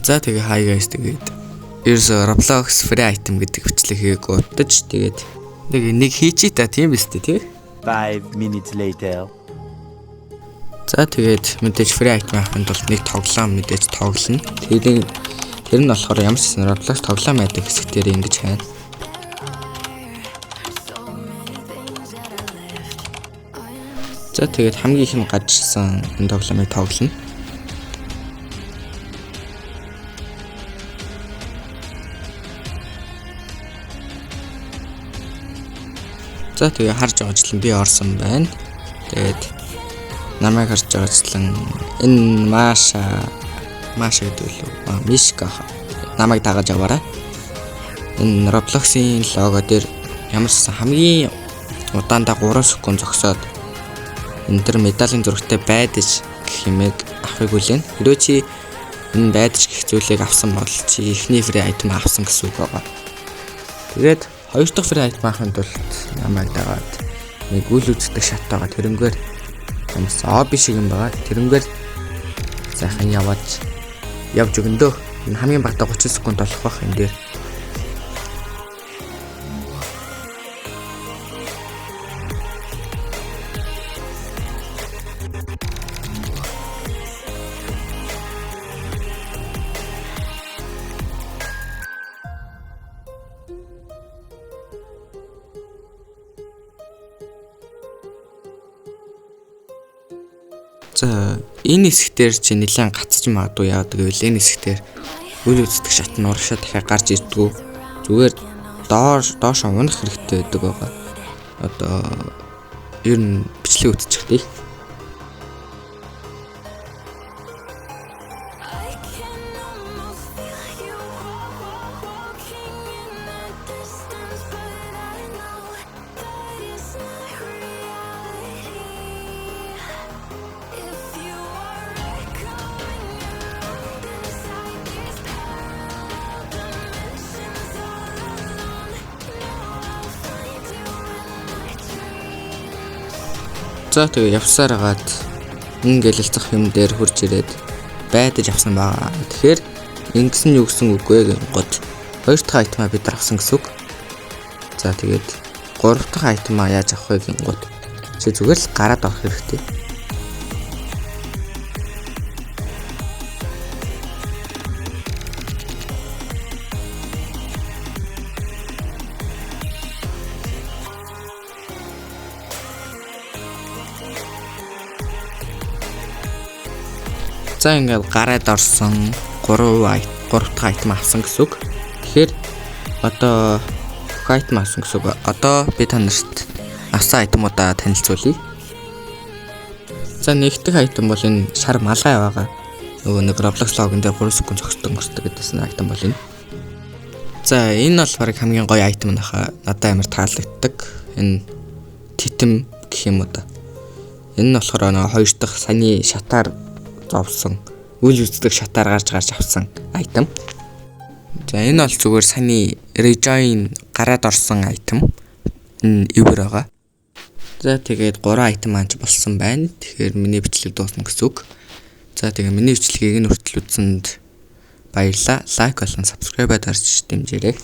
За тэгээ hi guys, тэгээд ерөөсө Roblox free item гэдэг бичлэг хийгээг удаж тэгээд нэг хийчий та, тийм биз дээ, тий? 5 minutes later. За тэгээд мэдээж free item авахын тулд нэг тоглоом мэдээж тоглоно. Тэр нь болохоор ямар ч гэсэн Roblox тоглоом байдаг хэсэг дээр ингэж хайна. За тэгээд хамгийн их нь гарчсан энэ тоглоомыг тоглоно. За тэгээ харж байгаачлан би орсон байна. Тэгээд намайг харж байгаачлан энэ Маша гэдэг лөө. Мишка намайг дагаж яваарай. Энэ Roblox-ийн лого дээр ямар ч сан хамгийн удаандаа 3 секунд зогсоод энэ төр медалийн зурагтай байдаж гэх юмэг авахыг хүлээн. Хэрвээ чи энэ байдаж гэх зүйлийг авсан бол чи эхний free item авсан гэсэн үг байгаа. Тэгээд хоёр дахь free item авахын тулд намайг дагаад нэг үл үздэг шат байгаа. Тэрнгээр юмс оби шиг юм байгаа. Тэрнгээр сайхан яваад явж өгөндөө. Энэ хамгийн багадаа 30 секунд болох бах энэ дээр. За энэ хэсгээр чи нэлээд гацж магадгүй, яагаад гэвэл энэ хэсгээр үл үздэг шат нь урагшаа дахиад гарч ирдгүү. Зүгээр доор доошоо унах хэрэгтэй байдаг байгаа. Одоо ер нь бичлэг үзчих тий. I can almost feel you walking in the distance, but I know that it's not reality. If you are echoing around inside these parallel dimensions all alone, know I'll find you in my dreams. За тэгээ явсаар хагаад ингээл зах юм дээр хурж ирээд байдаж авсан байгаа. Тэгэхээр ингэсэн нь юу гэсэн үг вэ гэнгүүт хоёр дахь item аа бид нар авсан гэсэн үг. За тэгээд гурав дахь item аа яаж авах вэ гэнгүүт чи зүгээр л гараад орох хэрэгтэй. За ингээд гараад орсон 3 дахь item авсан гэсэн үг. Тэгэхээр одоо бүх item авсан гэсэн үг. Одоо би та нарт авсан item уудаа танилцуулъя. За нэг дэх item бол энэ шар малгай байгаа. Нөгөө нэг Roblox логон дээр 3 секунд зогсдог өнгөрдөг гэдсэн item бол энэ. За энэ бол баг хамгийн гоё item нахаа, надад амар таалагддаг. Энэ титэм гэх юм уу да. Энэ нь болохоор нөгөө хоёр дахь саяны шатаар зовсон үл үздэг шатаар гарч авсан item. За энэ бол зүгээр саяны rejoin гараад орсон item. Энэ ивэр байгаа. За тэгээд 3 item маань ч болсон байна. Тэгэхээр миний бичлэг дуусна гэсэн үг. За тэгээ миний бичлэгийг энэ хүртэл үзсэнд баярлалаа. Like болон subscribe дарж дэмжээрэй.